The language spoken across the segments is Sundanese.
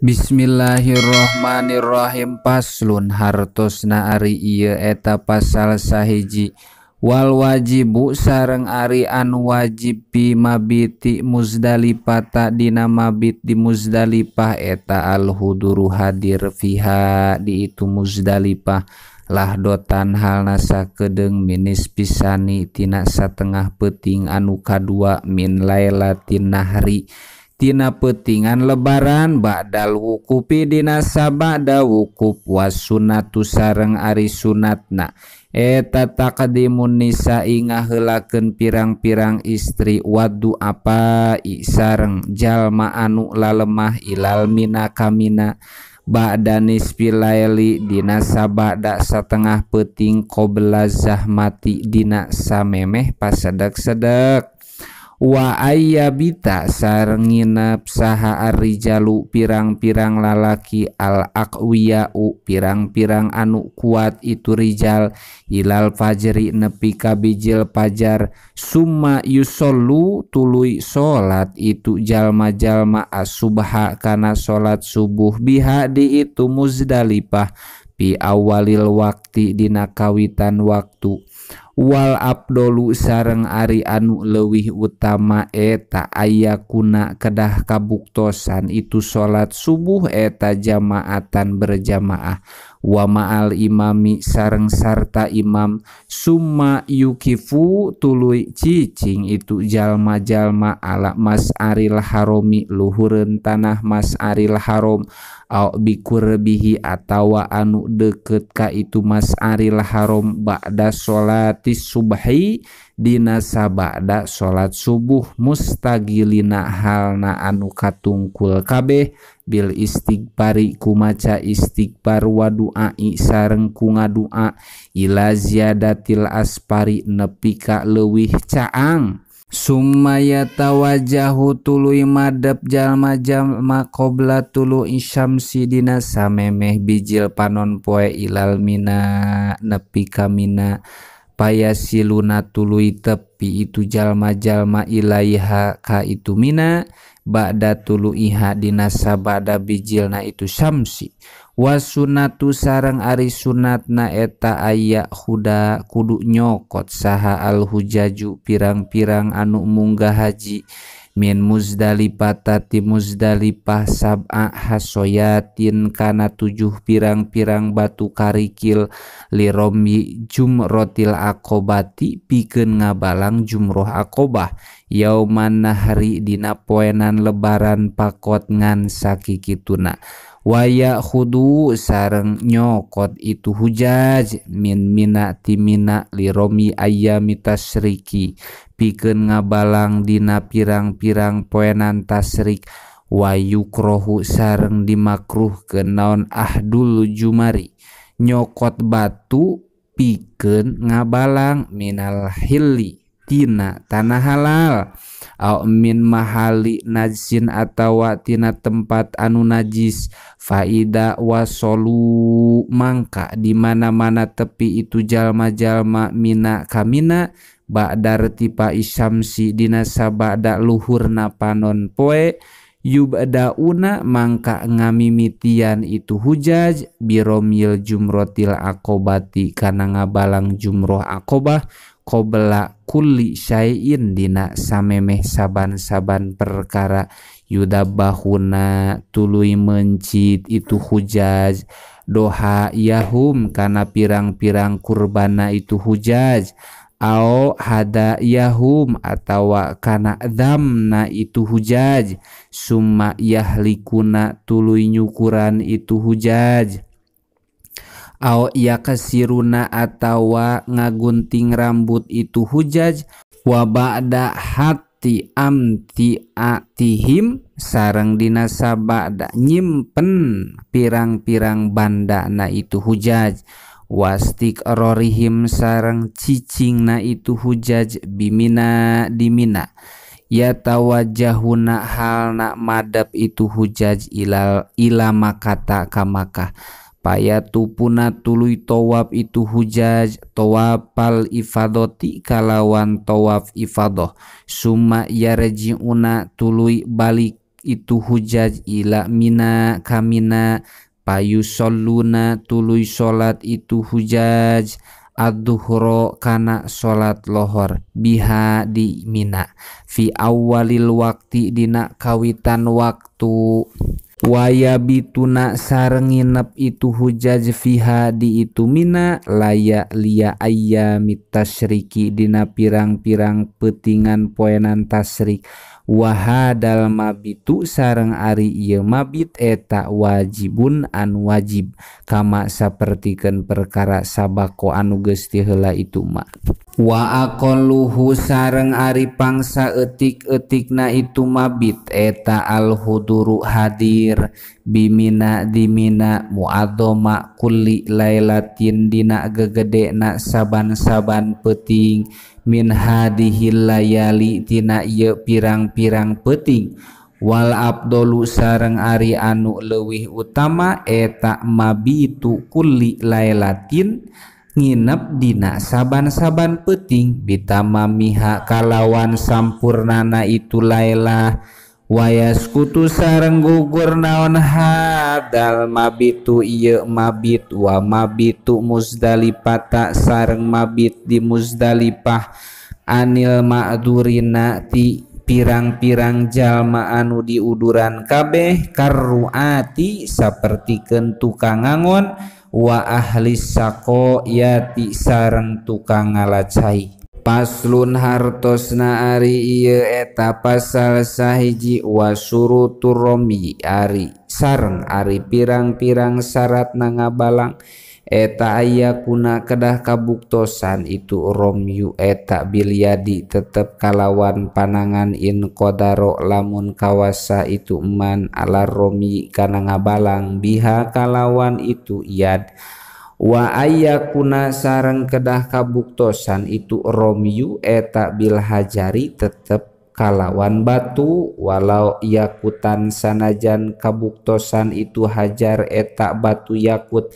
Bismillahirrahmanirrahim. Paslun hartosna ari ieu eta pasal sahiji. Wal wajibu sareng ari anu wajib pi mabiti Muzdalifata dina mabit di Muzdalifah eta al huduru hadir fiha di itu Muzdalifah lahdotan halna sakedeung minis pisani tina satengah peuting anu kadua min lailatin nahri tina peutingan lebaran ba'dal wukufi dina sabada wukuf was sunnatu sareng ari sunatna eta taqdimun nisa'i ngaheulakeun pirang-pirang istri wadu apa sareng jalma anu lalemah ilal mina kamina ba'da nisfil laili dina sabada satengah peuting qabla zahmati dina samemeh pasedek-sedek wa ayyabita sareng nginep saha arrijalu pirang-pirang lalaki al aqwiyau pirang-pirang anu kuat itu rijal ilal fajri nepi ka bijil pajar summa yusollu tuluy salat itu jalma-jalma as-subha kana salat subuh biha di itu Muzdalifah pi awalil waqti dina kawitan waktu wal abdolu sareng ari anu leuwih utama eta ayakuna kedah kabuktosan itu salat subuh eta jamaatan berjamaah wa ma'al imami sareng sarta imam summa yukifu tuluy cicing itu jalma-jalma ala mas'aril haromi luhureun tanah mas'aril harom au bikurbihi atawa anu deket ka itu mas'aril harom ba'da sholatis subhi dina sabada salat subuh mustagilina halna anu katungkul kabeh bil istighfari kumaca istighfar wa du'ai sareng ku ngadua ila ziyadatil aspari nepi ka leuwih caang summa yatawajahu tuluy madep jalma-jalma qabla tulu'i syamsi dina samemeh bijil panon poe ilal mina nepi ka mina payasiluna tuluy tepi itu jalma-jalma ilaiha ka itu mina ba'da tulu'iha dina sabada bijilna itu syamsi wasunatu sareng ari sunatna eta aya huda kudu nyokot saha al hujaju pirang-pirang anu munggah haji min Muzdalifata ti Muzdalifah sab'a hasoyatin kana 7 pirang-pirang batu karikil liromi jumrotil akobati pikeun ngabalang jumroh akobah yauman nahri dina poenan lebaran pakot ngan sakikituna waya khudu sareng nyokot itu hujaj min mina ti mina liromi ayami tasriki pikeun ngabalang dina pirang-pirang poenan tasrik wayukrohu sareng dimakruhkeun naon ahdul jumari nyokot batu pikeun ngabalang minal hilli tina tanah halal au min mahali najsin atawa tina tempat anu najis faida wasolu mangka di mana-mana tepi itu jalma-jalma mina kamina ba'da tipa isyamsi dina sabada luhurna panon poe yubdauna mangka ngamimitian itu hujaj biromil jumrotil akobati kana ngabalang jumroh akobah qabla kulli syai'in dina samemeh saban-saban perkara yudabahuna tuluy mencit itu hujaj doha yahum kana pirang-pirang kurbana itu hujaj au hada yahum atawa kana dzamna itu hujaj summa yahlikuna tuluy nyukuran itu hujaj au yakasiruna atawa ngagunting rambut itu hujaj wa ba'da hati amti atihim sareng dina sabada nyimpen pirang-pirang bandana itu hujaj wastik rorihim sareng cicingna itu hujaj bimina dimina yatawajjahuna halna madep itu hujaj ilal ila makata ka Makkah payatupuna tuluy tawaf itu hujaj tawafal ifadoti kalawan tawaf ifadoh summa yarji'una tuluy balik itu hujaj ila mina kamina payusalluna tuluy salat itu hujaj ad-duhra kana salat lohor biha di mina fi awalil waqti dina kawitan waktu waya bituna sareng nginep itu hujaj fiha di itu mina laya liya ayyamit tasyriki dina pirang-pirang peutingan poenan tasrik wahadal mabitu sareng ari ieu mabit eta wajibun anu wajib kama sapertikeun perkara sabako anu geus ti heula itu ma wa aqalluhu sareng ari pangsa eutik-eutikna itu mabit eta al huduru hadir bimina dimina muadzama kulli lailatin dina gegedena saban-saban peuting min hadihil layali tina ieu pirang-pirang peuting wal abdolu sareng ari anu leuwih utama eta mabitu kulli lailatin nginep dina saban-saban peuting bitamamiha kalawan sampurnana itu lailah wayaskutu sareng gugur naon hadal mabitu ieu mabit wa mabitu Muzdalifata sareng mabit di Muzdalifah anil ma'durina ti pirang-pirang jalma anu diuduran kabeh karruati sapertikeun tukang ngangon wa ahli saqoyati sareng tukang ngalacai. Paslun hartosna ari ieu eta pasal sahiji wa syurutur romi ari sareng ari pirang-pirang syaratna ngabalang eta aya kuna kedah kabuktosan itu romyu eta bilyadi tetep kalawan panangan in qadaro lamun kawasa itu man ala romi kana ngabalang biha kalawan itu yad wa ayakuna sareng kedah kabuktosan itu romyu eta bil hajari tetep kalawan batu walau yakutan sanajan kabuktosan itu hajar eta batu yakut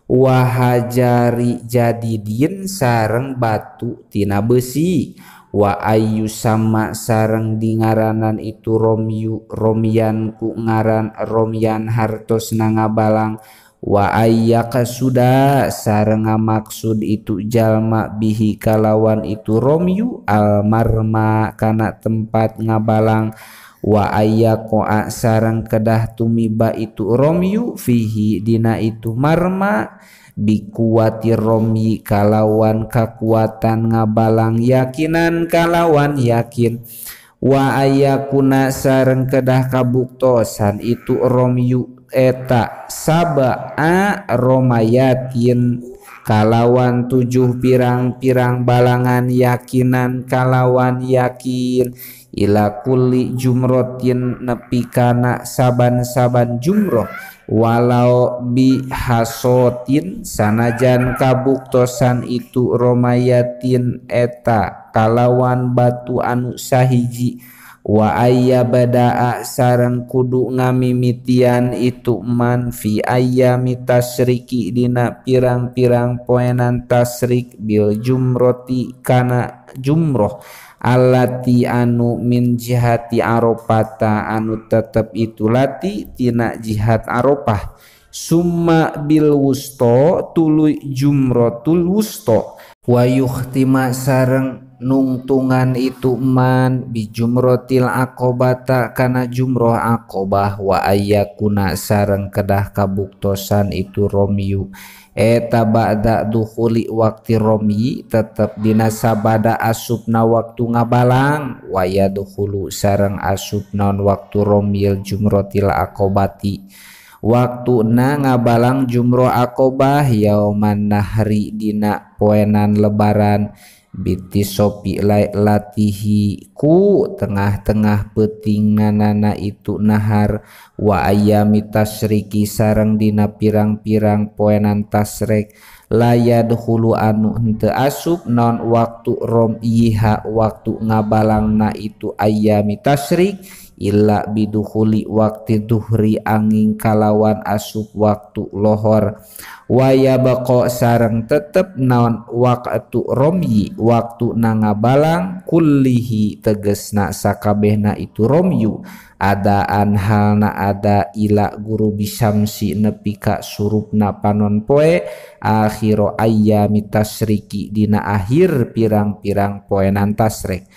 wa hajari jadidin sareng batu tina besi wa ayu sama sareng dingaranan itu romyu romyan ku ngaran romyan hartosna ngabalang wa ayyaka sudah sareng maksud itu jalma bihi kalawan itu romyu almarma kana tempat ngabalang wa ayyaqa sareng kedah tumiba itu romyu fihi dina itu marma bikuwati romyi kalawan kakuatan ngabalang yakinan kalawan yakin wa ayyakuna sareng kedah kabuktosan itu romyu eta sab'a romayatin kalawan 7 pirang-pirang balangan yakinan kalawan yakin ila kulli jumrotin nepi kana saban-saban jumroh walau bihasotin sanajan kabuktosan itu romayatin eta kalawan batu anu sahiji wa ayya badaa sareng kudu ngamimitian itu man fi ayyami tasriki dina pirang-pirang poenan tasrik bil jumroti kana jumroh allati anu min jihati arafata anu tetep itu lati tina jihad Arafah summa bil wusto tuluy jumrotul wusto wa yukhtima sareng nungtungan itu man bijumrotil aqobata kana jumroh aqobah wa ayyakuna sareng kedah kabuktosan itu romyu eta ba'da dukhuli waqti romyi tetep dina sabada asupna waktu ngabalang wa yadkhulu sareng asupna waktu romyil jumrotil aqobati waktuna ngabalang jumroh aqobah yauman nahri dina poenan lebaran biti sopi latihi ku tengah-tengah peuting nanana itu nahar wa ayami tasriki sareng dina pirang-pirang poenan tasrek layadkhulu anu henteu asup non waktu romyiha waktu ngabalangna itu ayami tasrik illa bidukhuli waqti duhri angin kalawan asup waktu lohor waya bako sareng tetep naon waktu romyi waktu nangabalang kullihi tegesna sakabehna itu romyu adaan halna ada ila guru bisamsi nepi ka surupna panon poe akhiro ayyami tasriki dina akhir pirang-pirang poenan tasrek.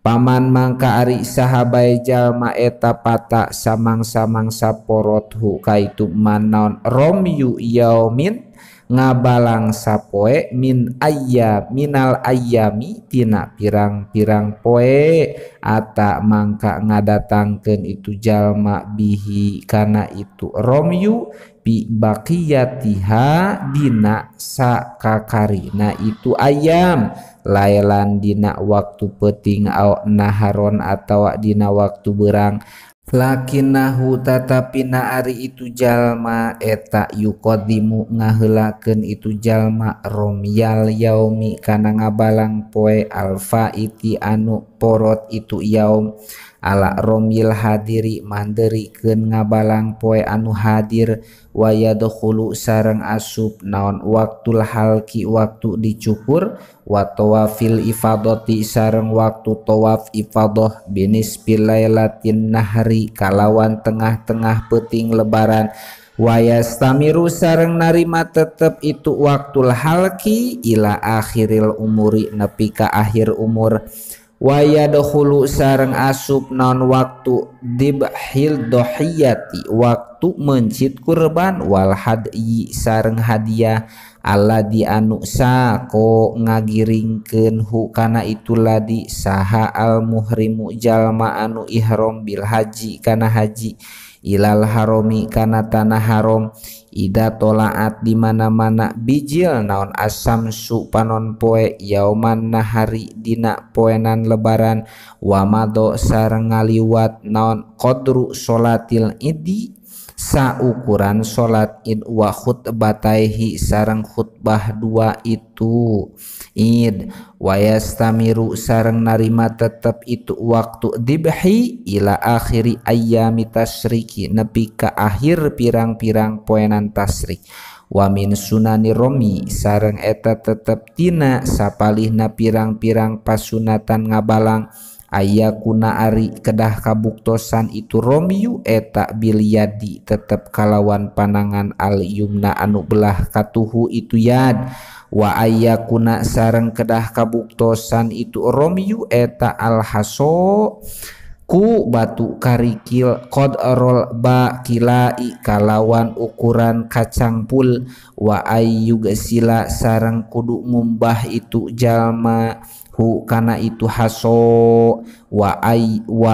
Paman mangka ari sahabai jalma eta pata samang-samang saporothu kaitu manaon romyu yaumin ngabalang sapoe min ayya minal ayyami tina pirang-pirang poe ata mangka ngadatangkeun itu jalma bihi kana itu romyu bi baqiyatiha dina sakakarina itu ayam lailan dina waktu peting au naharon atawa dina waktu berang lakinahu tatapina ari itu jalma eta yuqaddimu ngaheulakeun itu jalma romyal yaumi kana ngabalang poe alfaiti anu porot itu yaum ala romyil hadiri manderikeun ngabalang poe anu hadir wa yadkhulu sareng asup naon waktul halki waktu dicukur wa tawafil ifadati sareng waktu tawaf ifadah binisbil lailatin nahri kalawan tengah-tengah peuting lebaran wayastamiru sareng narima tetep itu waktul halki ila akhiril umuri nepi ka akhir umur wayadkhulu sareng asup naon waktu dibhil dohiyati waktu mencit kurban wal hadyi sareng hadiah alladzi anu sako ngagiringkeun hu kana itu ladi saha al muhrimu jalma anu ihram bil haji kana haji ilal haromi kana tanah haram ida tolaat di mana-mana bijil naon asamsu panon poe yauman nahari dina poenan lebaran wa mado sareng ngaliwat naon qadru sholatil idi saukuran salat id wa khutbataihi sareng khutbah dua itu id wayastamiru sareng narima tetep itu waktu dibhi ila akhiri ayyami tasriki nepi ka akhir pirang-pirang poenan tasrik wa min sunani romi sareng eta tetep tina sapalihna pirang-pirang pasunatan ngabalang ayakuna ari kedah kabuktosan itu romyu eta bilyadi tetep kalawan panangan al yumna anu belah katuhu itu yad wa ayakuna sareng kedah kabuktosan itu romyu eta al haso ku batu karikil qadrol ba kilai kalawan ukuran kacang pul wa ayyug sila sareng kudu ngumbah itu jalma hu kana itu haso wa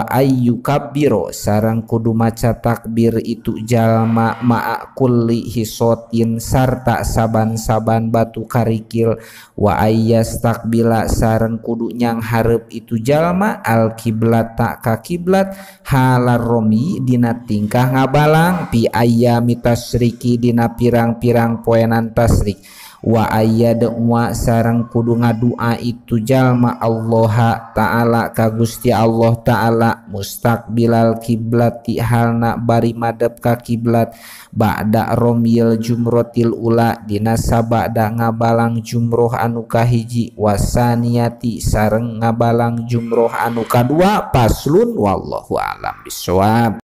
ayyukabbiro sareng kudu maca takbir itu jalma ma'a kulli hisotin sarta saban-saban batu karikil wa ayyastakbila sareng kudu nyang hareup itu jalma al kiblata ka kiblat halar romi dina tingkah ngabalang pi ayyami tasriki dina pirang-pirang poenan tasrik wa ayyadwa sareng kudu ngadua itu jalma Allah ta'ala ka Gusti Allah ta'ala mustaqbilal kiblati halna bari madep ka kiblat ba'da romyil jumrotil ula dina sabada ngabalang jumroh anu kahiji wasaniyati sareng ngabalang jumroh anu kadua. Paslun wallahu alam bisawab.